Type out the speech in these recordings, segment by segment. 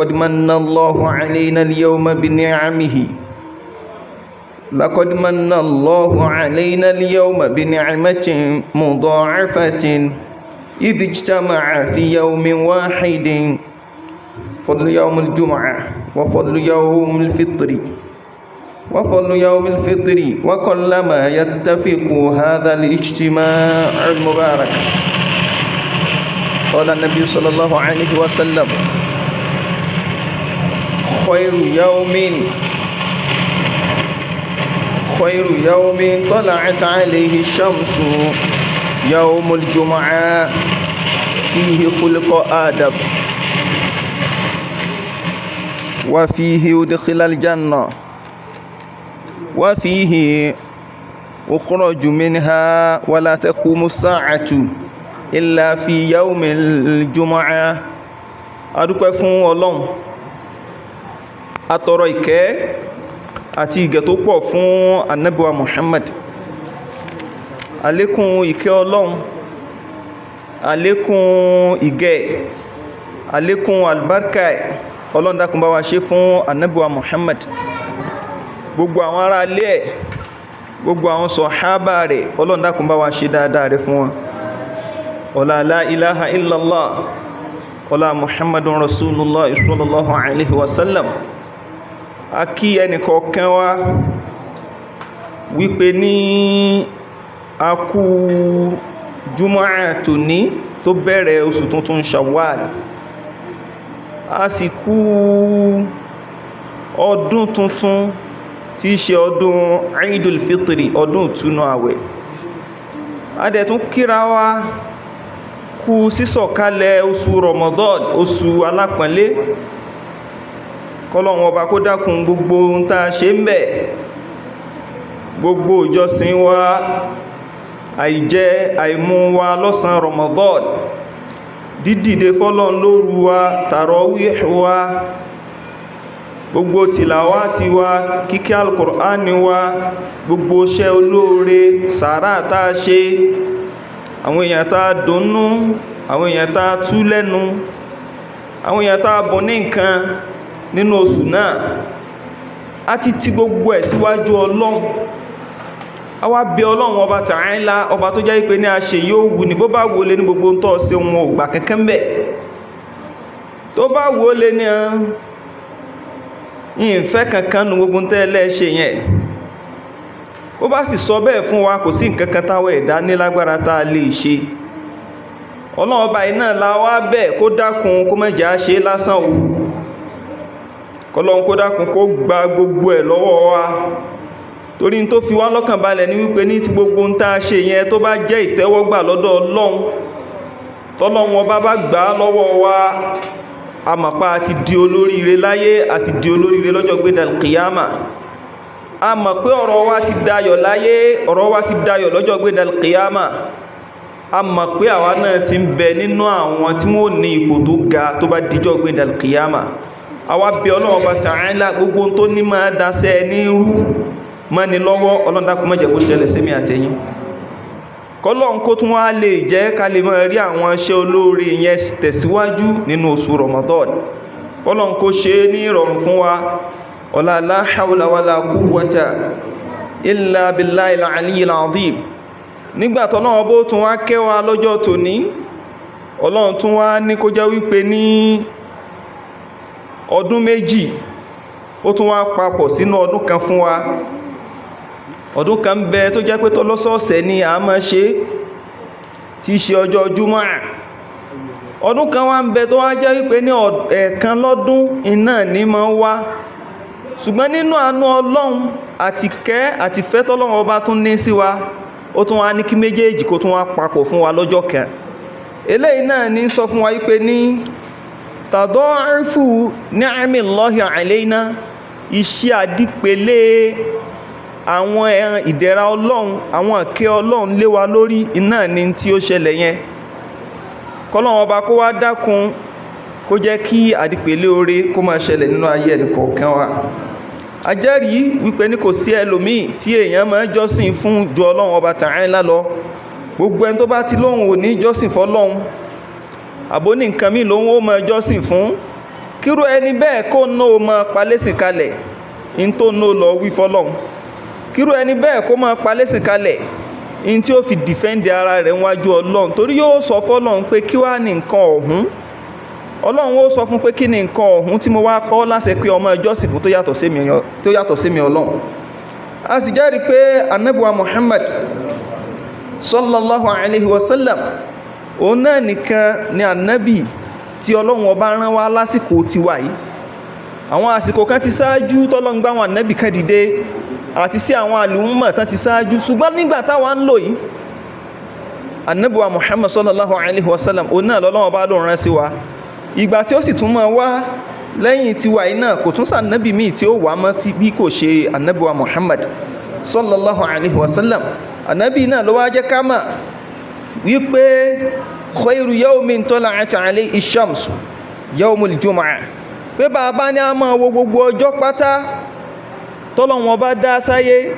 لقد من الله علينا اليوم بنعمه لقد من الله علينا اليوم بنعمة مضاعفة إذ اجتمع في يوم واحد فضل يوم الجمعة وفضل يوم الفطر وفضل يوم الفطر، وقلما يتفق هذا الاجتماع المبارك. قال النبي صلى الله عليه وسلم: خير يوم خير يوم طلعت عليه الشمس يوم الجمعة، فيه خلق آدم وفيه أدخل الجنة وفيه أخرج منها، ولا تقوم الساعة إلا في يوم الجمعة. Adúpẹ́ fún Ọlọ́run, atọrọ ìkẹ́ àti ìgẹ̀ tó pọ̀ fún Ànábì wa Muhammad. Àlékún ìkẹ́ Ọlọ́run, àlékún ìgẹ̀, àlékún albarka, Ọlọ́run dákun bá wa ṣe fún Ànábì wa Muhammad, gbogbo àwọn ará ilé ẹ̀, gbogbo àwọn sọ̀hábà rẹ̀. Ọlọ́run dákun bá wa ṣe dáadáa rẹ̀ fún wọn. Ọlá la ilaha illallah, ọlá Muhammadun Rasulullah sallallahu alaihi wasallam. A kí ẹnìkọ̀ọ̀kan wa wípé ní a kú Jumu'ah tòní tó bẹ̀rẹ̀ oṣù tuntun Shawwal, a sì kú ọdún tuntun tí í ṣe ọdún Eidul Fitri, ọdún ìtúnú àwẹ̀. A dẹ̀ tún kíra wa kú sísọ̀kalẹ̀ oṣù Ramadan, oṣù alápọ̀nlé. Kọ́lọ́run Ọba kó dákun, gbogbo ohun tá a ṣe ń bẹ̀, gbogbo ìjọsìn wa, àìjẹ àìmú wa lọ́sàn Ramadan, dídìde fọ́lọ́n lóru wa, tàràwíhì wa, gbogbo tìlàwá ti wa, kíkẹ́ Al-Qur'ani wa, gbogbo iṣẹ́ olóore, sàárà tá a ṣe, àwọn èèyàn tá a dùnnú, àwọn èèyàn tá a tú lẹ́nu, àwọn èèyàn tá a bùn ní nǹkan nínú oṣù náà, a ti ti gbogbo ẹ̀ síwájú Ọlọ́run. A wá bí Ọlọ́run Ọba Ta'ala, ọba tó jẹ́ pé ní a ṣe yóò wù ní, bó bá wọlé ní gbogbo tó ṣe, wọn ò gbà kankan bẹ̀. Tó bá wọlé ní ìfẹ́ kankan nu gbogbo tẹ́lẹ̀ ṣe yẹn, ó bá sì sọ bẹ́ẹ̀ fún wa, kò sí nǹkan kan táwọn ẹ̀dá ní lágbára tá a lè ṣe. Ọlọ́run Ọba iná la wá bẹ́ẹ̀, kó dákun, kó má jẹ́ á ṣe lásán o. Kọlọ́run kó dákun, kó gba gbogbo ẹ̀ lọ́wọ́ wa, torí tó fi wá lọ́kàn balẹ̀ ní wípé ní tí gbogbo ń tá ṣe yẹn, tó bá jẹ́ ìtẹ́wọ́gbà lọ́dọ̀ Ọlọ́run, tọ́lọ́run Ọba bá gbà á lọ́wọ́ wa, a mọ̀ pé a ti di olóríire láyé, àti di olóríire lọ́jọ́ gbéndà kìyàmà. A mọ̀ pé ọ̀rọ̀ wa ti dayọ̀ láyé, ọ̀rọ̀ wa ti dayọ̀ lọ́jọ́ gbéndà kìyàmà. A mọ̀ pé àwa náà ti ń bẹ nínú àwọn tí wọ́n ní ipò tó ga tó bá dijọ́ gbéndà kìyàmà. Àwa bí Ọlọ́run Ọba Ta'ala, gbogbo tó ní máa dáṣẹ́ ní rú mọ́ni lọ́wọ́, Ọlọ́run dákun má jẹ́ kó ṣẹlẹ̀ sí mi àtẹ̀yin. Kọ́lọ́run kó tún wá lè jẹ́ ká lè máa rí àwọn iṣẹ́ olóore yẹn tẹ̀síwájú nínú oṣù Ramadan. Kọ́lọ́run kó ṣe ní ìrọ̀rùn fún wa. Ọlá la hawla wala quwwata illa billahil aliyyil azim. Nígbà tọ́lọ́run bó tún wá kẹ́ wa lọ́jọ́ tòní, Ọlọ́run tún wá ní kó jẹ́ wípé ní ọdún 2 ó tún wá papọ̀ sínú ọdún kan fún wa. Ọdún kan ń bẹ tó jẹ́ pé tó lọ́sọ̀ọ̀sẹ̀ ni a máa ṣe, tí í ṣe ọjọ́ Júmọ́à. Ọdún kan wá ń bẹ tó wá jẹ́ wípé ní ẹ̀ẹ̀kan lọ́dún iná ní máa ń wá. Ṣùgbọ́n nínú àánú Ọlọ́run àti kẹ́ àti fẹ́ tọ́lọ́run Ọba tún ní sí wa, ó tún wá ní kí méjèèjì kó tún wá papọ̀ fún wa lọ́jọ́ kan. Eléyìí náà ní sọ fún wa wípé ní tàdọ́ọ̀fù ni'amillahi alayna, iṣẹ́ àdípelé àwọn ẹran ìdẹ̀ra Ọlọ́run, àwọn ìkẹ́ Ọlọ́run lé wa lórí, iná ní tí ó ṣẹlẹ̀ yẹn. Kọ́lọ́run Ọba kó wá dákun, kó jẹ́ kí àdípelé oore kó máa ṣẹlẹ̀ nínú ayé ẹnìkọ̀ọ̀kan wa. A jẹ́rìí wípé ní kò sí ẹlòmíì tí èèyàn máa jọ́sìn fún ju Ọlọ́run Ọba Ta'ala lọ. Gbogbo ẹni tó bá ti lóhun ò ní jọ́sìn fọ́lọ́run, àbó ní nǹkan míì lóhun ó máa jọ́sìn fún, kí Kírú ẹni bẹ́ẹ̀ kó ná o máa palẹ́sìn kalẹ̀ in tó ná o lọ wí fọ́lọ́hun. Kírú ẹni bẹ́ẹ̀ kó máa palẹ́sìn kalẹ̀ in tí ó fi dìfẹ́ǹdì ara rẹ̀ níwájú Ọlọ́run, torí yóò sọ fọ́lọ́hun pé kí wá ní nǹkan ọ̀hún. Ọlọ́run ó sọ fún pé kí ni nǹkan ọ̀hún tí mo wá kọ́ láṣẹ pé ọmọ ìjọsìn fún tó yàtọ̀ sí mi Ọlọ́run. A sì jẹ́rìí pé Ànábì wa Muhammad sallallahu alaihi wasallam òun náà nìkan ni ànábì tí Ọlọ́run ọba rán wá lásìkò tiwa yìí. Àwọn àsìkò kan ti ṣáájú tọ́lọ́run gbá àwọn ànábì kan dìde àti sí àwọn àlùmọ̀ tán ti ṣáájú, ṣùgbọ́n nígbà táwa ń lò yìí, Ànábì wa Muhammad sallallahu alaihi wasallam òun náà lọ́lọ́run ọba ló rán sí wa. Ìgbà tí ó sì tún máa wá lẹ́yìn tiwa yìí náà, kò tún sànábì míì tí ó wà mọ́ tí bí kò ṣe Ànábì wa Muhammad sallallahu alaihi wasallam. Ànábì náà ló wá jẹ́ ká mọ̀ wípé khairu yawmin tala'at alayhi ash-shams yawmul jumu'ah, pé bàbá ní a máa wo gbogbo ọjọ́ pátá tọ́lọ́run bá dá sáyé,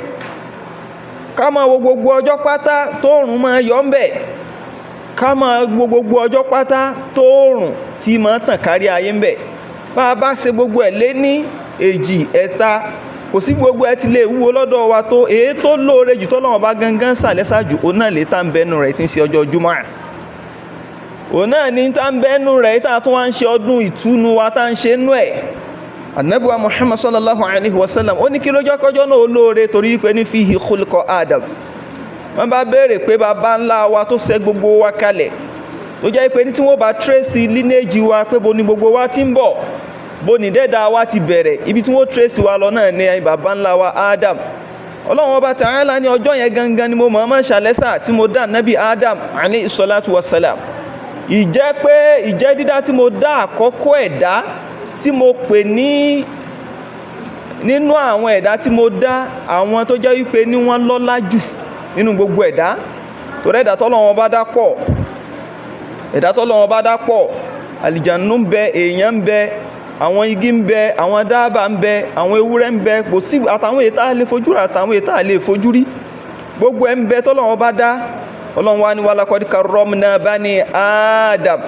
ká máa wo gbogbo ọjọ́ pátá tóòrùn máa yọ ń bẹ̀, ká máa wo gbogbo ọjọ́ pátá tóòrùn tí máa tàn kárí ayé ń bẹ̀. Bá a bá ṣe gbogbo ẹ̀ lé ní èjì ẹ̀ta, kò sí gbogbo ẹ ti lè wúwo lọ́dọ̀ wa tó èyí tó lóore jù tọ́lọ́run bá gangan sàlẹ́sàjù, òun náà lè tá ń bẹnu rẹ̀ tí ń ṣe ọjọ́ Jumu'ah. Òun náà ní tá ń bẹnu rẹ̀ tá tún wá ń ṣe ọdún ìtúnu wa tá ń ṣe nú ẹ̀. Ànábì wa Muhammad sallallahu alaihi wasallam ó ní kí ló jọ́kọ́jọ́ náà olóore, torí pé ní fihi khulqa Adam. Wọ́n bá béèrè pé bàbá ńlá wa tó ṣe gbogbo wa kalẹ̀, tó jẹ́ pé ní tí wọ́n bá tírèsì lineage wa pé bo ni gbogbo wa ti ń bọ̀, bó ní dẹ́dà wa ti bẹ̀rẹ̀, ibi tí wọ́n tírèsì wa lọ náà ní bàbá ńlá wa Adam. Ọlọ́run ọba Ta'ala ní ọjọ́ yẹn gangan ni mo mọ̀ọ́mọ̀ ṣàlẹ́sà tí mo dá nábì Adam alayhi salatu wassalam. Ìjẹ́ pé ìjẹ́ dídá tí mo dá àkọ́kọ́ ẹ̀dá tí mo pè ní nínú àwọn ẹ̀dá tí mo dá, àwọn tó jẹ́ wípé ní wọ́n lọ́lá jù nínú gbogbo ẹ̀dá. Torí ẹ̀dá tọ́lọ́run ọba dá pọ̀, ẹ̀dá tọ́lọ́run ọba dá pọ̀, àlìjànnú ń bẹ, èèyàn ń bẹ, àwọn igi ń bẹ, àwọn dáàbà ń bẹ, àwọn ewúrẹ́ ń bẹ, kò sí àtàwọn èyí tá a lè fojú rí àtàwọn èyí tá a lè fojú rí, gbogbo ẹ̀ ń bẹ tọ́lọ́run bá dá. Ọlọ́run wá ní walaqad karramna bani Adam.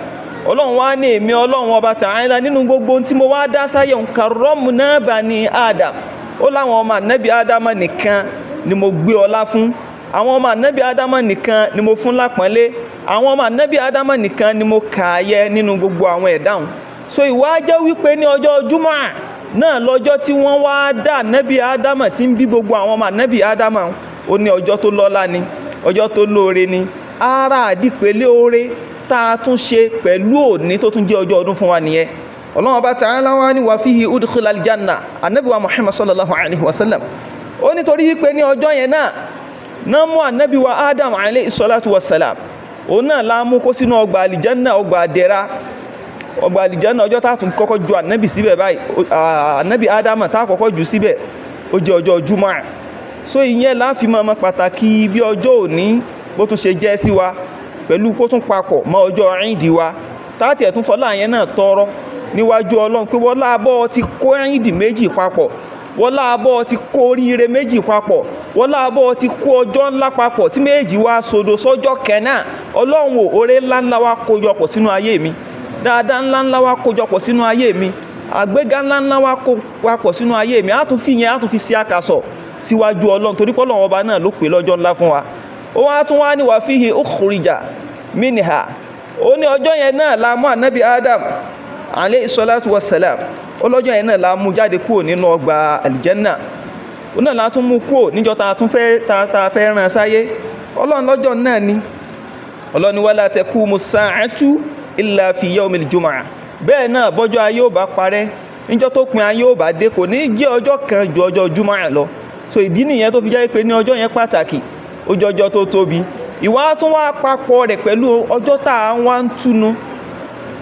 Ọlọ́run wá ní èmi Ọlọ́run ọba Ta'ala nínú gbogbo tí mo wá dá sáyé ń karramna bani Adam, ó láwọn ọmọ ànábì Ádámà nìkan ni mo gbé ọlá fún, àwọn ọmọ ànábì Ádámà nìkan ni mo fún lápọ́nlé, àwọn ọmọ ànábì Ádámà nìkan ni mo kàáyẹ nínú gbogbo àwọn ẹ̀dáhùn. So ìwà jẹ́ wípé ní ọjọ́ Jumu'ah náà lọ́jọ́ tí wọ́n wá dá ànábì Ádámà tí ń bí gbogbo àwọn ọmọ ànábì Ádámà, ó ní ọjọ́ tó lọ́lá ni, ọjọ́ tó lóore ni. Ara àdìpẹ̀lẹ̀ oore tá a tún ṣe pẹ̀lú òní tó tún jẹ́ ọjọ́ ọdún fún wa nìyẹn. Ọlọ́run ọba Ta'ala wá ní wa fihi udkhilal janna. Ànábì wa Muhammad sallallahu alaihi wasallam ó nítorí wípé ní ọjọ́ yẹn náà náà mú ànábì wa Adam alayhi salatu wassalam, òun náà la mú kó sínú ọgbà àlìjánná, ọgbà àdẹ̀ra, ọgbà àlìjánná. Ọjọ́ tá tún kọ́kọ́ ju ànábì síbẹ̀ báyìí, ànábì Ádámà tá kọ́kọ́ jù síbẹ̀, ó jẹ́ ọjọ́ Jumu'ah. So ìyẹn la fi mọ̀ pàtàkì bí ọjọ́ òní bó tún ṣe jẹ́ sí wa, pẹ̀lú kó tún papọ̀ mọ́ ọjọ́ Ìdí wa, táàtì ẹ̀tún fọlá yẹn náà tọrọ níwájú Ọlọ́run pé wọ́n láàbọ̀ ti kó Ìdí méjì papọ̀, wọ́n láàbọ̀ ti kó oríire méjì papọ̀, wọ́n láàbọ̀ ti kó ọjọ́ ńlá papọ̀ tí méjì wá sodo sọ́jọ́ kẹ́nà. Ọlọ́run ò, oore ńláńlá wá kójọpọ̀ sínú ayé mi, dáadáa ńláńlá wá kójọpọ̀ sínú ayé mi, àgbéga ńláńlá wá kó papọ̀ sínú ayé mi. Á tún fi yẹn, á tún fi ṣe àkàsọ̀ síwájú Ọlọ́run, torí pé Ọlọ́run ọba náà ló pè lọ́jọ́ ńlá fún wa. Ó wá tún wá ní wà fihi ukhrija minha. Ó ní ọjọ́ yẹn náà la mú ànábì Adam alayhi salatu wassalam, ó lọ́jọ́ yẹn náà la mú jáde kúrò nínú ọgbà àlìjẹ́nà, ó náà la tún mú kúrò níjọ́ ta tún fẹ́ ta fẹ́ rán sáyé. Ọlọ́run lọ́jọ́ náà ni Ọlọ́run ní wala taqumu sa'atu illa fi yawmil jumu'ah. Bẹ́ẹ̀ náà bọ́jọ́ ayé ò bá parẹ́, níjọ́ tó pin ayé ò bá dé, kò ní jẹ́ ọjọ́ kan ju ọjọ́ Jumu'ah lọ. So ìdí nìyẹn tó fi jẹ́ pé ní ọjọ́ yẹn pàtàkì, ó jẹ́ ọjọ́ tó tóbi. Ìwà tún wá papọ̀ rẹ̀ pẹ̀lú ọjọ́ tá a wá ń túnu,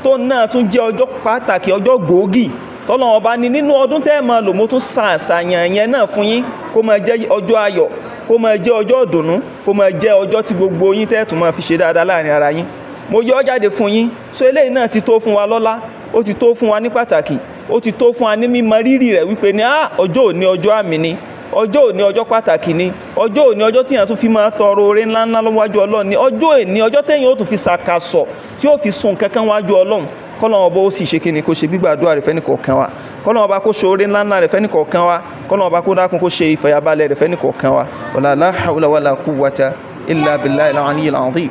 tó náà tún jẹ́ ọjọ́ pàtàkì, ọjọ́ gbòógì tọ́lọ́run ọba ní nínú ọdún tẹ́ máa lò. Mo tún sa àṣàyàn yẹn náà fún yín, kó máa jẹ́ ọjọ́ ayọ̀, kó máa jẹ́ ọjọ́ ìdùnnú, kó máa jẹ́ ọjọ́ tí gbogbo yín tẹ́ tún máa fi ṣe dáadáa láàrin ara yín. Mo yọ ọ́ jáde fún yín. So eléyìí náà ti tó fún wa lọ́lá, ó ti tó fún wa ní pàtàkì, ó ti tó fún wa ní mímọ̀ rírì rẹ̀ wípé ní ọjọ́ òní ọjọ́ àmì ni, ọjọ́ òní ọjọ́ pàtàkì ni, ọjọ́ òní ọjọ́ tíyàn tún fi máa tọrọ oore ńláńlá lọ́wájú Ọlọ́run ni, ọjọ́ òní ọjọ́ téèyàn ó tún fi ṣàkàsọ̀ tí ó fi sun kankan wájú Ọlọ́run. Kọ́lọ́run Ọba ó sì ṣe kíni, kó ṣe gbígbàdúrà rẹ̀ fẹ́nìkọ̀ọ̀kan wa. Kọ́lọ́run Ọba kó ṣe oore ńláńlá rẹ̀ fẹ́nìkọ̀ọ̀kan wa. Kọ́lọ́run Ọba kó dákun kó ṣe ìfàyàbalẹ̀ rẹ̀ fẹ́nìkọ̀ọ̀kan wa. Wala la hawla wala quwwata illa billahi al-aliyyil azim.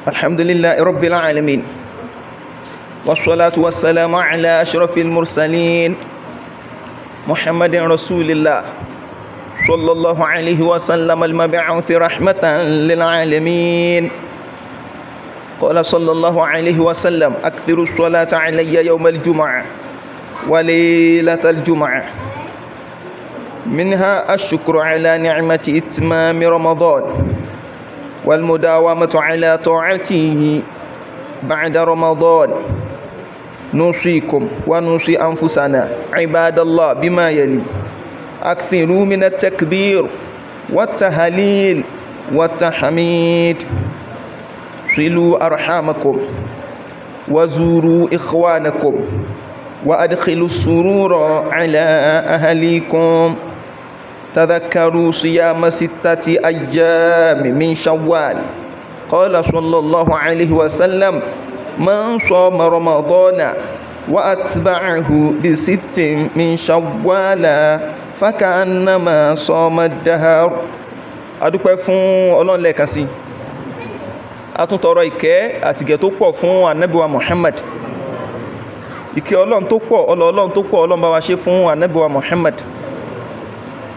Alhamdulillahi rabbil alamin. والصلاة والسلام على أشرف المرسلين محمد رسول الله صلى الله عليه وسلم المبعوث رحمة للعالمين. قال صلى الله عليه وسلم: أكثر الصلاة علي يوم الجمعة وليلة الجمعة. منها الشكر على نعمة إتمام رمضان والمداومة على طاعته بعد رمضان. نوصيكم ونوصي أنفسنا عباد الله بما يلي: أكثروا من التكبير والتهليل والتحميد، صلوا أرحامكم وزوروا إخوانكم وأدخلوا السرور على أهليكم. تذكروا صيام 6 أيام من شوال. قال صلى الله عليه وسلم: من صام رمضان وأتبعه ب6 من شوال فكأنما صام الدهر. Adúpẹ́ fún Ọlọ́run lẹ́ẹ̀kan sí. A tún tọrọ ìkẹ́ àtìgẹ̀ tó pọ̀ fún Ànábì wa Muhammad. Ìkẹ́ Ọlọ́run tó pọ̀, ọlọ́ Ọlọ́run tó pọ̀, Ọlọ́run bá wa ṣe fún Ànábì wa Muhammad.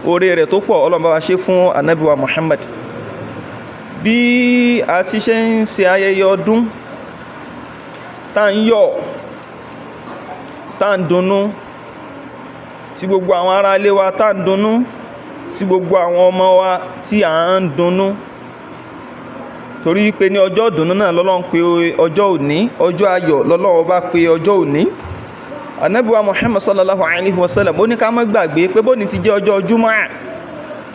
Oore rẹ̀ tó pọ̀, Ọlọ́run bá wa ṣe fún Ànábì wa Muhammad. Bí a ti ṣe ń ṣe ayẹyẹ ọdún, tá ń yọ̀, tá ń dunnú, tí gbogbo àwọn ará ilé wa tá ń dunnú, tí gbogbo àwọn ọmọ wa tí à ń dunnú. Torí pé ní ọjọ́ ìdùnnú náà l'Ọlọ́run pé ọjọ́ òní, ọjọ́ ayọ̀ l'Ọlọ́run bá pé ọjọ́ òní. Ànábì wa Muhammad sallallahu alaihi wasallam ó ní ká má gbàgbé pé bóní ti jẹ́ ọjọ́ Jumu'ah,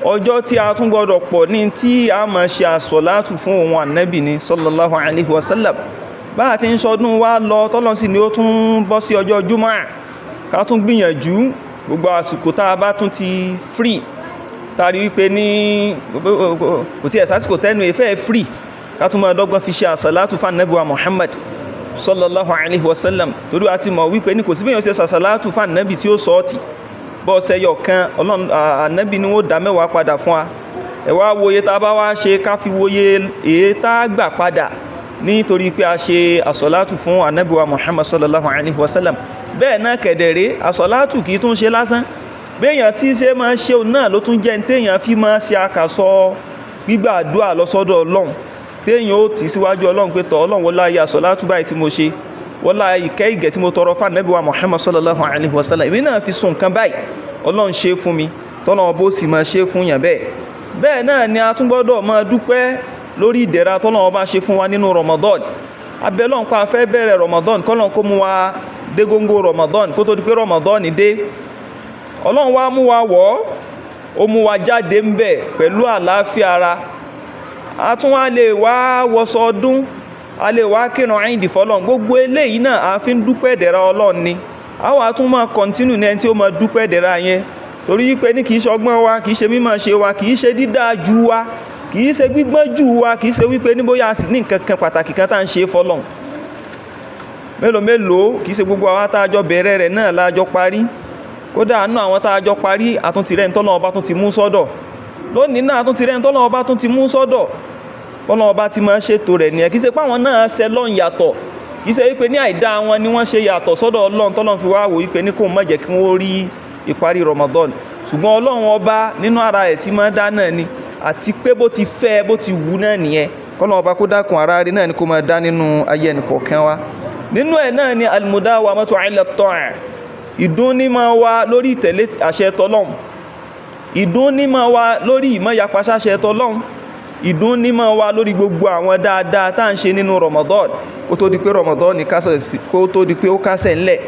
ọjọ́ tí a tún gbọdọ̀ pọ̀ ní tí a máa ṣe àsọ̀látù fún òun Ànábì ní sallallahu alaihi wasallam. Bá a ti ń ṣọdún wa lọ, tọ́lọ́run sì ni ó tún bọ́ sí ọjọ́ Jumu'ah, ká tún gbìyànjú gbogbo àsìkò tá a bá tún ti free, tá a rí wípé ní kò tí ẹ̀ sásìkò tẹ́nu ìfẹ́ free, ká tún máa dọ́gbọ́n fi ṣe àsọ̀látù fún Ànábì wa Muhammad sallallahu alaihi wasallam. Torí a ti mọ̀ wípé ní kò sí bí èèyàn ṣe àsọ̀látù fún Ànábì tí ó sọ ọ́ tì. Bọ́ ọ̀sẹ̀ yọ kan, Ọlọ́run, Ànábì ni ó dá mẹ́wàá padà fún wa. Ẹ wá wòye tá a bá wá ṣe, ká fi wòye èyí tá a gbà padà nítorí pé a ṣe àsọ̀látù fún Ànábì wa Muhammad sallallahu alaihi wasallam. Bẹ́ẹ̀ náà kẹ̀dẹ̀rẹ́, àsọ̀látù kì í tún ṣe lásán. Béèyàn tí ṣe máa ṣe òun náà ló tún jẹ́ ní téèyàn fi máa ṣe àkàsọ gbígbàdúà lọ sọ́dọ̀ Ọlọ́run. Téèyàn ó tì síwájú Ọlọ́run pé tọ́ Ọlọ́run wọlá ayé àsọ̀látù báyìí tí mo ṣe, wọlá ìkẹ́ ìgẹ̀ tí mo tọrọ fún Ànábì wa Muhammad sallallahu alaihi wasallam, èmi náà fi sun nǹkan báyìí, Ọlọ́run ṣe fún mi, tọ́lọ́run bó sì máa ṣe fún yàn bẹ́ẹ̀. Bẹ́ẹ̀ náà ni a tún gbọ́dọ̀ máa dúpẹ́ lórí ìdẹ̀ra tọ́lọ́run bá ṣe fún wa nínú Ramadan. Abẹ́ Ọlọ́run pa fẹ́ bẹ̀rẹ̀ Ramadan, kọ́lọ́run kó mú wa dé góńgó Ramadan kó tó di pé Ramadan dé. Ọlọ́run wá mú wa wọ̀, ó mú wa jáde ń bẹ̀ pẹ̀lú àlàáfíà ara. A tún wá lè wá wọṣọ ọdún, a lè wá kírun Eid fọ́lọ́run. Gbogbo eléyìí náà a fi ń dúpẹ́ ìdẹ̀ra Ọlọ́run ni. A wá tún máa continue ní ẹni tí ó máa dúpẹ́ ìdẹ̀ra yẹn. Torí pé ní kì í ṣe ọgbọ́n wa, kì í ṣe mímọ̀ ṣe wa, kì í ṣe dídá ju wa, kì í ṣe gbígbọ́n jù wa, kì í ṣe wípé ní bóyá a sì ní nǹkan kan pàtàkì kan tá à ń ṣe fọ́lọ́run. Mélòó mélòó, kì í ṣe gbogbo àwa tá a jọ bẹ̀rẹ̀ rẹ̀ náà la jọ parí. Kódà nínú àwọn tá a jọ parí, a tún ti rẹ́ni tọ́lọ́run ọba tún ti mú sọ́dọ̀. Lónìí náà a tún ti rẹ́ni tọ́lọ́run ọba tún ti mú sọ́dọ̀. Ọlọ́run ọba ti máa ṣètò rẹ̀ nìyẹn. Kì í ṣe pé àwọn náà ṣe lọ́n yàtọ̀. Kì í ṣe wípé ní àìdá wọn ni wọ́n ṣe yàtọ̀ sọ́dọ̀ Ọlọ́run tọ́lọ́run fi wá wò wípé ní kó má jẹ́ kí wọ́n rí ìparí Ramadan. Ṣùgbọ́n Ọlọ́run ọba nínú ara ẹ̀ tí máa dá náà ni, àti pé bó ti fẹ́ bó ti wù náà nìyẹn. Kọ́lọ́run ọba kó dákun ara rí náà ni kó máa dá nínú ayé ẹnì kọ̀ọ̀kan wa. Nínú ẹ̀ náà ni al-mudawamatu ala at-ta'a, ìdúnnímọ̀ wa lórí ìtẹ̀lé àṣẹ tọlọ́run, ìdúnnímọ̀ wa lórí ìmọ̀yapa sáṣẹ tọlọ́run, ìdúnnímọ̀ wa lórí gbogbo àwọn dáadáa tá à ń ṣe nínú Ramadan kó tó di pé Ramadan ní kásẹ̀ sí, kó tó di pé ó kásẹ̀ ńlẹ̀.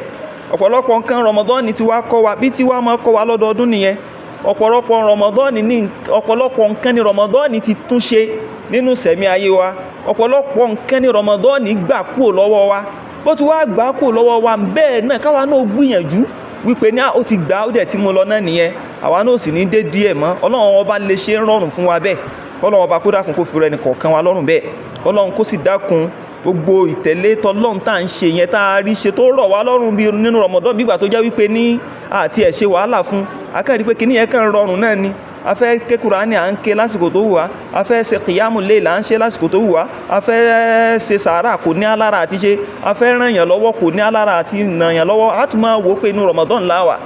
Ọ̀pọ̀lọpọ̀ nǹkan Ramadan ti wá kọ́ wa, bí tí wá máa kọ́ wa lọ́dọọdún nìyẹn. Ọ̀pọ̀lọpọ̀ Ramadan ní, ọ̀pọ̀lọpọ̀ nǹkan ni Ramadan ti tún ṣe nínú sẹ̀mí ayé wa. Ọ̀pọ̀lọpọ̀ nǹkan ni Ramadan gbà kúrò lọ́wọ́ wa. Bó ti wá gbà kúrò lọ́wọ́ wa bẹ́ẹ̀ náà káwa náà gbìyànjú Wípé ní ó ti gbà, ó dẹ̀ tí mo lọ náà nìyẹn, àwa náà sì ní dé díẹ̀ mọ́. Ọlọ́run Ọba lè ṣe ń rọrùn fún wa bẹ́ẹ̀. Kọ́lọ́run Ọba kó dákun, kó fi rẹ nìkọ̀ọ̀kan wa lọ́rùn bẹ́ẹ̀. Kọ́lọ́run kó sì dákun, gbogbo ìtẹ̀lé tọlọ́run tá à ń ṣe yẹn, tá a rí ṣe tó rọ̀ wá lọ́rùn bí nínú Ramadan, bí ìgbà tó jẹ́ wípé ní àti ẹ̀ ṣe wàhálà fún akẹ́rì pé kíní yẹn kàn rọrùn náà ni. A fẹ́ ké Kùránì, à ń ké lásìkò tó wù wá. A fẹ́ ṣe kìyàmù léèlà, à ń ṣe lásìkò tó wù wá. A fẹ́ ṣe sàárà, kò ní alára àti ṣe. A fẹ́ ràn yàn lọ́wọ́, kò ní alára àti ràn yàn lọ́wọ́. A tún máa wò ó pé inú Ramadan la wà.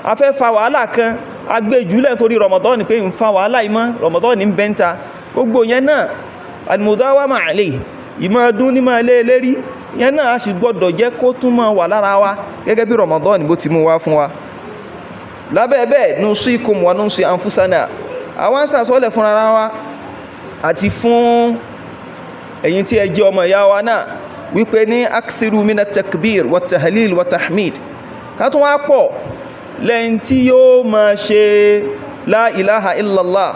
A fẹ́ fa wàhálà kan, a gbé jùlẹ̀ nítorí Ramadan pé ń fa wàhálà yìí mọ́, Ramadan ní bẹ́ńta. Gbogbo yẹn náà, al-mudawama alayhi, ìmọ̀ ọdún ní máa lé lérí yẹn náà, a sì gbọ́dọ̀ jẹ́ kó tún máa wà lára wa gẹ́gẹ́ bí Ramadan bó ti mú wá fún wa. Lábẹ́ bẹ́ẹ̀, nusikum wa nusi anfusana, àwọn ń sàsọ́lẹ̀ fún ara wa àti fún ẹ̀yin tí ẹ jẹ́ ọmọ ìyá wa náà wípé ní akthiru mina takbir wa tahlil wa tahmid. Ká tún wá pọ̀ lẹ́yìn tí yóò máa ṣe la ilaha illallah,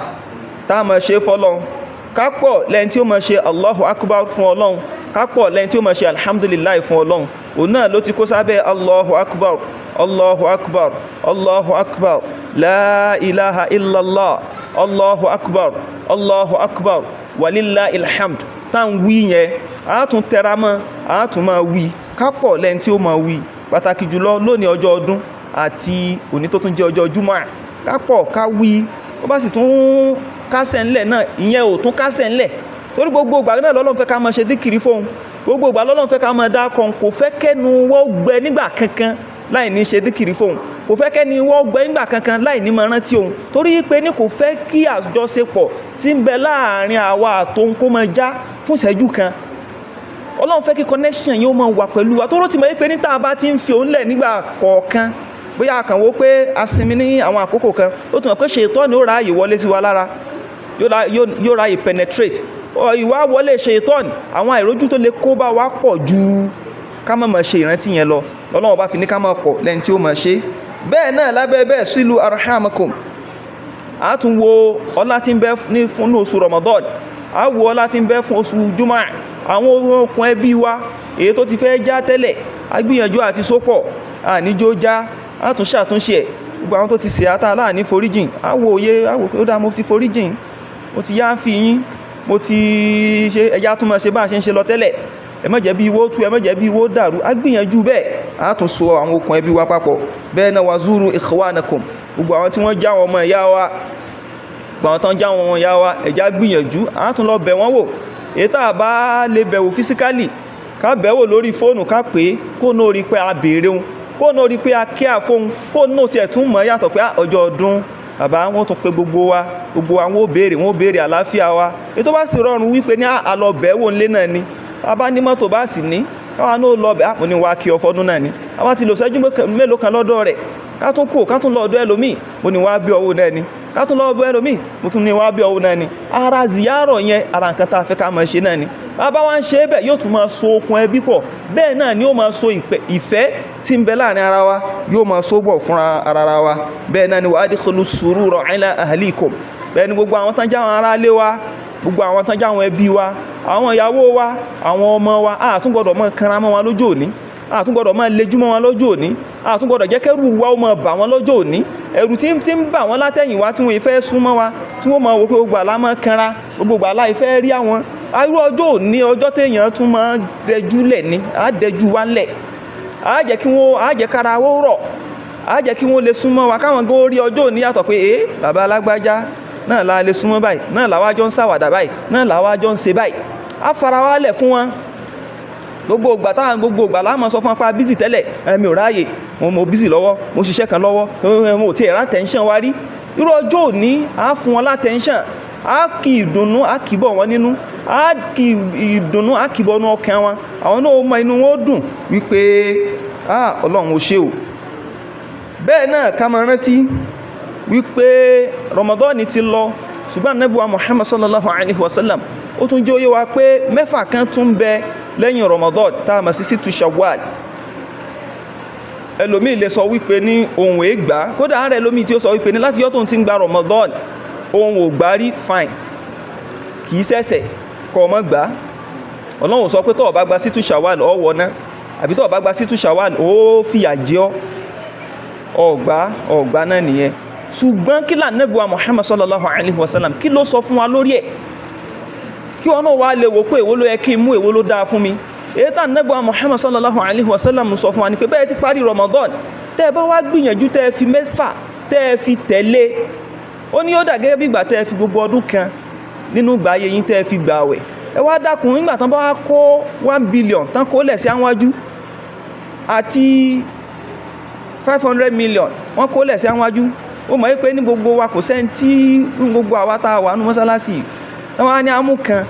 tá máa ṣe fọ́lọ́n. Ká pọ̀ lẹ́yìn tí ó máa ṣe Allahu akbar fún Ọlọ́run. Ká pọ̀ lẹ́yìn tí ó máa ṣe alhamdulillah fún Ọlọ́run. Òun náà ló ti kó sábẹ́ Allahu akbar, Allahu akbar, Allahu akbar, la ilaha illallah, Allahu akbar, Allahu akbar, walillahil hamd tá ń wí yẹn, a tún tẹra mọ́, a tún máa wí. Ká pọ̀ lẹ́yìn tí ó máa wí, pàtàkì jùlọ lónìí ọjọ́ ọdún àti òní tó tún jẹ́ ọjọ́ Júmọ̀. Ká pọ̀ ká wí. Ó bá sì tún kásẹ̀ ńlẹ̀ náà, ìyẹn ò tún kásẹ̀ ńlẹ̀, torí gbogbo ìgbà náà lọ́lọ́run fẹ́ ká máa ṣe díkìrí fóun. Gbogbo ìgbà lọ́lọ́run fẹ́ ká máa dákan. Kò fẹ́ kẹ́nu wọ́n gbẹ nígbà kankan láì ní ṣe díkìrí fóun. Kò fẹ́ kẹ́ni wọ́n gbẹ nígbà kankan láì ní máa rántí òun, torí pé ní kò fẹ́ kí àjọṣepọ̀ tí ń bẹ láàrin àwa àtòun kó máa já fún ìṣẹ́jú kan. Ọlọ́run fẹ́ kí connection yóò máa wà pẹ̀lú wa, tó rò tí mọ̀ pé ní tá a bá ti ń fi òun lẹ̀ nígbà kọ̀ọ̀kan, bóyá a kàn wó pé a sinmi ní àwọn àkókò kan, ó tún mọ̀ pé ṣètọ́ni ó ráàyè wọlé sí wa lára, yóò ráàyè penetrate. Ìwà wọlé ṣètọ́ni, àwọn àìrójú tó lè kó bá wa pọ̀ ju ká má máa ṣe ìrántí yẹn lọ. Ọlọ́run bá fi ní ká máa pọ̀ lẹ́ni tí ó máa ṣe bẹ́ẹ̀ náà. Lábẹ́ bẹ́ẹ̀, silu arhamakum, a tún wo ọlá tí ń bẹ ní fún oṣù Ramadan, a wo ọlá tí ń bẹ fún oṣù Jumu'ah. Àwọn okùn ẹbí wa èyí tó ti fẹ́ já tẹ́lẹ̀, a gbìyànjú àti sópọ̀, àníjó já, a tún ṣàtúnṣe ẹ̀. Gbogbo àwọn tó ti ṣe ata láàní foríjìn, a wo òye, a wò pé ó dá, mo ti foríjìn, mo ti yá fi yín, mo ti ṣe ẹja, tún máa ṣe bá a ṣe ń ṣe lọ tẹ́lẹ̀. Ẹ má jẹ́ bí iwó tú, ẹ má jẹ́ bí iwó dàrú. A gbìyànjú bẹ́ẹ̀, a tún so àwọn okùn ẹbí wa papọ̀. Bẹ́ẹ̀ náà, wazuru ikhwanakum, gbogbo àwọn tí wọ́n já àwọn ọmọ ìyá wa, gbogbo àwọn tó ń já àwọn ọmọ ìyá wa, ẹ̀já gbìyànjú, a tún lọ bẹ̀ wọ́n wò. Èyí tá a bá lè bẹ̀wò physically, ká bẹ̀wò lórí fóònù, ká pè é, kó náà rí pé a béèrè òun, kó náà rí pé a kí àfóhun, kó náà tiẹ̀ tún mọ̀ yàtọ̀ pé ọjọ́ ọdún bàbá wọn tún pé gbogbo wa, gbogbo wa wọn ó béèrè, wọn ó béèrè àlàáfíà wa. Èyí tó bá sì rọrùn wípé ní àlọ́ bẹ̀wò ńlé náà ni, a bá ní mọ́tò, bá sì ní káwa náà lọ bẹ̀, mo ní wá kí ọ fọdún náà ni. A bá ti lò ṣẹ́jú mélòó kan lọ́dọ̀ rẹ̀, ká tún kú, ká tún lọ ọ̀dọ̀ ẹlòmíì, mo ní wá bí ọwọ́ náà ni. Ká tún lọ ọ̀dọ̀ ẹlòmíì, mo tún ní wá bí ọwọ́ náà ni. Ara ziyarọ̀ yẹn, ara nǹkan tá a fẹ́ ká máa ṣe náà ni. Bàbá wa ń ṣe bẹ́ẹ̀, yóò tún máa so okùn ẹbí pọ̀. Bẹ́ẹ̀ náà ni ó máa so ìfẹ́ tí ń bẹ láàrin ara wa, yóò máa so bọ̀ fúnra ara wa. Bẹ́ẹ̀ náà ni wa adkhilu surura ala ahlikum. Bẹ́ẹ̀ ni gbogbo àwọn tán jáwọn ará ilé wa, gbogbo àwọn tán jáwọn ẹbí wa, àwọn ìyàwó wa, àwọn ọmọ wa, a tún gbọ́dọ̀ máa kanra mọ́ wọn lójú òní, a tún gbọ́dọ̀ máa lejú mọ́ wọn lójú òní, a tún gbọ́dọ̀ jẹ́ kẹ́rù wa ó máa bà wọ́n lọ́jọ́ òní. Ẹ̀rù tí ń bà wọ́n látẹ̀yìn wá, tí wọ́n fẹ́ súnmọ́ wa, tí wọ́n máa wò pé gbogbo àlá máa kanra, gbogbo àlá ìfẹ́ rí àwọn. Irú ọjọ́ òní, ọjọ́ téèyàn tún máa dẹjú lẹ̀ ni, á dẹjú wa ńlẹ̀, á jẹ́ kí wọ́n, á jẹ́ kára ó rọ̀, á jẹ́ kí wọ́n lè súnmọ́ wa, káwọn gan rí ọjọ́ òní yàtọ̀ pé ee, bàbá alágbájá náà la lè súnmọ́ báyìí, náà làwa jọ ń ṣàwàdà báyìí, náà làwa jọ ń ṣe báyìí. Á fara wa lẹ̀ fún wọn. Gbogbo ìgbà táwọn, gbogbo ìgbà la máa sọ fún apá busy tẹ́lẹ̀, mi ò ráàyè, mo busy lọ́wọ́, mo ṣiṣẹ́ kan lọ́wọ́, mo ò tiẹ̀ rá attention wa rí. Irú ọjọ́ òní, á fún wọn láttention, á kì ìdùnnú, á kì bọ̀ wọ́n nínú, á kì ìdùnnú, á kì bọ̀ nú ọkàn wọn. Àwọn náà mọ inú wọn ó dùn wípé ah, Ọlọ́run ó ṣe o. Bẹ́ẹ̀ náà, ká máa rántí wípé Ramadan ti lọ, ṣùgbọ́n Ànábì wa Muhammad sallallahu alaihi wasallam, ó tún jẹ́ ó yé wa pé 6 kan tún bẹ lẹ́yìn Ramadan, tá a mọ̀ sí sittu Shawwal. Ẹlòmíì lè sọ wípé ní òun è gbà. Kódà ààrẹ ẹlòmíì tí ó sọ wípé ní láti yọ́ tóun ti ń gba Ramadan, òun ò gbà rí. Fine, kìí ṣẹ̀ṣẹ̀ kọ́ ọmọ gbà. Ọlọ́run sọ pé tó bá gba sittu Shawwal, ó wọ̀ ná, àbí tó bá gba sittu Shawwal, ó fìyà jẹ ọ́. Ọ̀gbá ọ̀gbá náà nìyẹn. Ṣùgbọ́n kí l'Ànábì wa Muhammad sallallahu alaihi wasallam, kí ló sọ fún wa lórí ẹ̀? Kí wọn náà wá lè wò pé èwo ló yẹ kí n mú, èwo ló dáa fún mi. Èyí tá Ànábì wa Muhammad sallallahu alaihi wasallam sọ fún wa ni pé bẹ́ẹ̀ ti parí Ramadan, tẹ́ ẹ bá wá gbìyànjú, tẹ́ ẹ fi 6 tẹ́ ẹ fi tẹ̀lé, ó ní ó dà gẹ́gẹ́ bí ìgbà tẹ́ ẹ fi gbogbo ọdún kan nínú ìgbà ayé yín tẹ́ ẹ fi gbà àwẹ̀. Ẹ wá dákun, nígbà tán bá wá kó 1 billion tán kó lẹ̀ sí àwájú àti 500 million wọ́n kó lẹ̀ sí àwájú, ó mọ̀ pé ní gbogbo wa, kò sẹ́ni tí gbogbo àwa tá a wà nínú mọ́sálásì wọ́n á ní amú kan,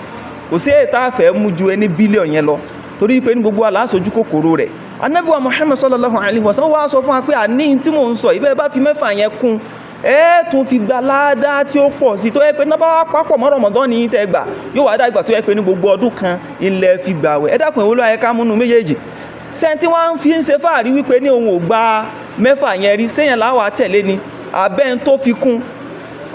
kò sí èyí tá a fẹ́ mú ju ẹni billion yẹn lọ, torí pé ní gbogbo wa láṣojú kòkòrò rẹ̀. Ànábì wa Muhammad sallallahu alaihi wasallam wá sọ fún wa pé àní tí mò ń sọ ìbẹ́ bá fi 6 yẹn kún, ẹ tún fi gba ládá tí ó pọ̀ sí, tó yẹ pé náà bá wá papọ̀ mọ́ Ramadan ní tẹ́ gbà, yóò wá dàgbà tó yẹ pé ní gbogbo ọdún kan ilẹ̀ fi gbà wẹ̀. Ẹ dákun, èwo ló yẹ ká múnú méjèèjì? Sẹ́ni tí wọ́n fi ń ṣe fáàrí wípé ní òun ò gba 6 yẹn rí, séyàn láwàá tẹ̀lé ni abẹ́ ń tó fi kún?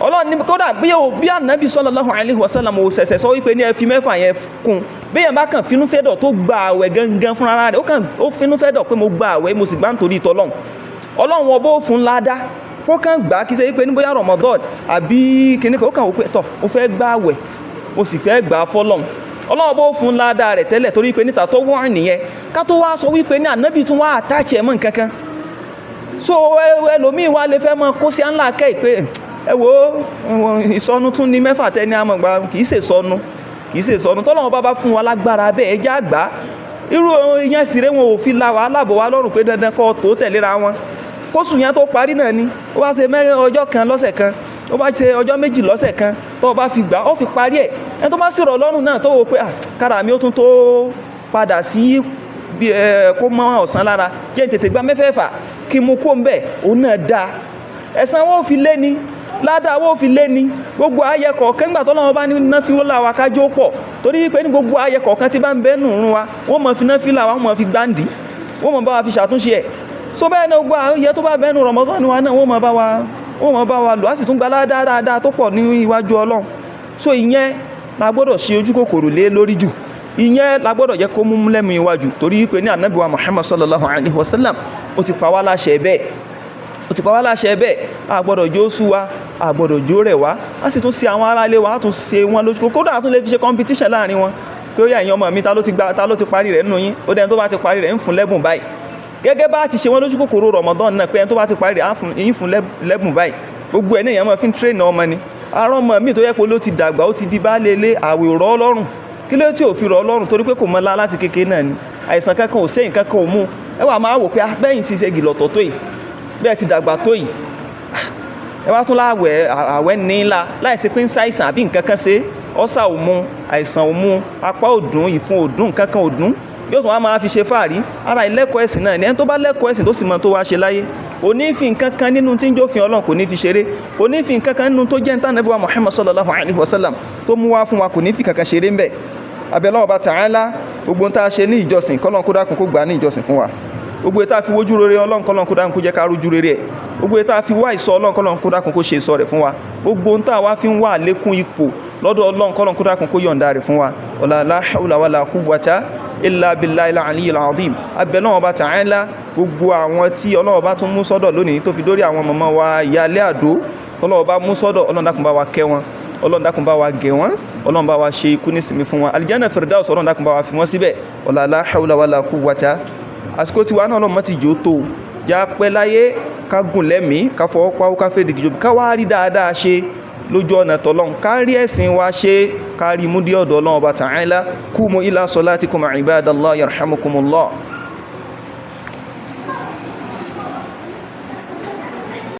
Ọlọ́run ní kódà bí o bí Ànábì sallallahu alaihi wasallam ò ṣẹ̀ṣẹ̀ sọ wípé ní ẹ fi 6 yẹn kún. Béèyàn bá kàn finúfẹ́dọ̀ tó gba àwẹ̀ gangan fúnra rẹ̀, ó kàn ó finúfẹ́dọ̀ pé mo gba àwẹ̀, mo sì gbà nítorí tọlọ́run, Ọlọ́run ọbọ̀ ó fún ládá. Ó kàn gbà kí ṣe wípé ní bóyá Ramadan àbí kíní kan, ó kàn wò pé tọ̀, ó fẹ́ gba àwẹ̀, mo sì fẹ́ gbà á fọ́lọ́run, Ọlọ́run ọbọ̀ ó fún ládá rẹ̀ tẹ́lẹ̀, torí pé níta tó wọ́n nìyẹn. Ká tó wá sọ wípé ní Ànábì tún wá àtàchì ẹ̀ mọ́ nǹkan kan. So ẹlòmíì wá lè fẹ́ mọ́ kó sí ńlá kẹ́ pé ẹ wo ìsọnù tún ní 6 tẹ́ ní àmọ̀gbà. Kìí ṣe sọnù, kìí ṣe sọnù. Tọ́lọ́run bá bá fún wa lágbára bẹ́ẹ̀, ẹ já gbà. Irú ìyẹn sì rẹ̀, wọn ò fi la wàhálà bọ̀ wá lọ́rùn pé dandan kọ́ tó tẹ̀léra wọn. Kóṣù yẹn tó parí náà ni ó bá ṣe mẹ́rin ọjọ́ kan lọ́sẹ̀ kan, ó bá ṣe ọjọ́ 2 lọ́sẹ̀ kan, tó bá fi gbà, ó fi parí ẹ̀. Ẹni tó bá sì rọ̀ lọ́rùn náà, tó wò pé kára mi ó tún tó padà sí bí ẹ kó mọ́ ọ̀sán lára, jẹ́ tètè gba 6 kí mú kó ń bẹ̀, òun náà dáa. Ẹ̀san wọn ò fi lé ní, ládàá wọn ò fi lé ní. Gbogbo ayẹ kọ̀ọ̀kan nígbà tọ́lọ́run bá ní náfìlà wa kájó pọ̀, torí pé ní gbogbo ayẹ kọ̀ọ̀kan tí bá ń bẹ́ nù rún wa, wọ́n mọ̀ fi náfìlà wa, wọ́n mọ̀ fi gbáǹdì, wọ́n mọ̀ bá wa fi ṣàtúnṣe ẹ̀. So bẹ́ẹ̀ náà, gbogbo ayẹ tó bá bẹ́ nù Ramadan wa náà, wọ́n mọ̀ bá wa lò, á sì tún gba ládàá dáadáa tó pọ̀ ní iwájú Ọlọ́run. So ìyẹn la gbọ́dọ̀ ṣe ojú kòkòrò lé lórí jù, ìyẹn la gbọ́dọ̀ jẹ́ kó mú lẹ́mú iwájú, torí pé ní Ànábì wa Muhammad sallallahu alaihi wasallam ó ti pa wá láṣẹ bẹ́ẹ̀, ó ti pa wá láṣẹ bẹ́ẹ̀. A gbọ́dọ̀ jó sú wa, a gbọ́dọ̀ jó rẹ̀ wá. A sì tún ṣe àwọn ará ilé wa, a tún ṣe wọn lójú kódà, a tún lè fi ṣe competition láàrin wọn pé ó yá, ẹ̀yin ọmọ mi, ta ló ti gba, ta ló ti parí rẹ̀ nínú yín? Ó dẹni tó bá ti parí rẹ̀ ń fún lẹ́bùn báyìí. Gẹ́gẹ́ bá ti ṣe wọ́n lójú kòkòrò Ramadan náà pé ẹni tó bá ti parí rẹ̀ á fún yín, fún lẹ́bùn báyìí. Gbogbo ẹ̀ ní èèyàn máa fi ń train ọmọ ni. Ará ọmọ mi tó yẹ pé ló ti dàgbà, ó ti di baálé ilé, àwẹ̀ ò rọ̀ ọ́ lọ́rùn. Kí ló tí ò fi rọ̀ ọ́ lọ́rùn? Torí pé kò mọ́ lá láti kékeré náà ni. Àìsàn kankan ò sẹ́yìn kankan ò mú ẹ wà máa wò pé bẹ́yìn ti ṣe gìlọ̀tọ̀ tó yìí, bẹ́ẹ̀ ti dàgbà tó yìí, ẹ wá tún láwẹ̀, àwẹ̀ ní ńlá, láìsí pé ń ṣàìsàn àbí nǹkan kan ṣe. Ọ́sà ò mú, àìsàn ò mú, apá ò dùn, ìfun ò dùn, nǹkan kan ò dùn, yóò tún wá máa fi ṣe fáàrí. Ara ìlẹ́kọ̀ọ́ ẹ̀sìn náà ni. Ẹni tó bá lẹ́kọ̀ọ́ ẹ̀sìn, tó sì mọ tó wá ṣe láyé, kò ní fi nǹkan kan nínú tí ń jófin Ọlọ́run, kò ní fi ṣeré. Kò ní fi nǹkan kan nínú tó jẹ́ Ànábì wa Muhammad sallallahu alaihi wasallam tó mú wá fún wa, kò ní fi kankan ṣeré ń bẹ̀. Abẹ́lọ́wọ́ bá Ta'ala, gbogbo tá a ṣe ní ìjọsìn, kọ́lọ́n kó dákun kó gbà ní ìjọsìn fún wa. Gbogbo tá a fi wójú rere Ọlọ́run, kọ́lọ́n kó dákun kó jẹ́ ká rójú rere ẹ̀. Gbogbo tá a fi wá ìsọ Ọlọ́run, kọ́lọ́n kó dákun kó ṣe ìsọ rẹ̀ fún wa. Gbogbo tá a wá fi ń wá àlékún ipò lọ́dọ̀ Ọlọ́run, kọ́lọ́n kó dákun kó yọ̀ǹda rẹ̀ fún wa. Wala la hawla wala quwwata illa billahi al-aliyyil azim. Abẹ́lọ́wọ́ bá Ta'ala, gbogbo àwọn tí Ọlọ́run bá tún mú sọ́dọ̀ lónìí, tó fi dórí àwọn mọ̀mọ́ wa ìyáálé àdó tọ́lọ́run bá mú sọ́dọ̀, Ọlọ́run dákun bá wa kẹ́ wọn, Ọlọ́run dákun bá wa gẹ̀ wọ́n, Ọlọ́run bá wa ṣe ikú nísinmi fún wọn. Aljanna Firdaus, Ọlọ́run dákun bá wa fi wọ́n síbẹ̀. Wala la hawla wala quwwata. Àsìkò tiwa náà, Ọlọ́run mọ́ ti jò tó já pẹ́ láyé, ká gùn lẹ́mìí, ká fọwọ́ pawó, ká fèdè gìjòbí, ká wá rí dáadáa ṣe lójú ọ̀nà tọ́lọ́run, ká rí ẹ̀sìn wa ṣe, ká rí mú dé ọ̀dọ̀ Ọlọ́run Ọba Ta'ala. Qumu ila salatikum ibadallah, yarhamukumullah.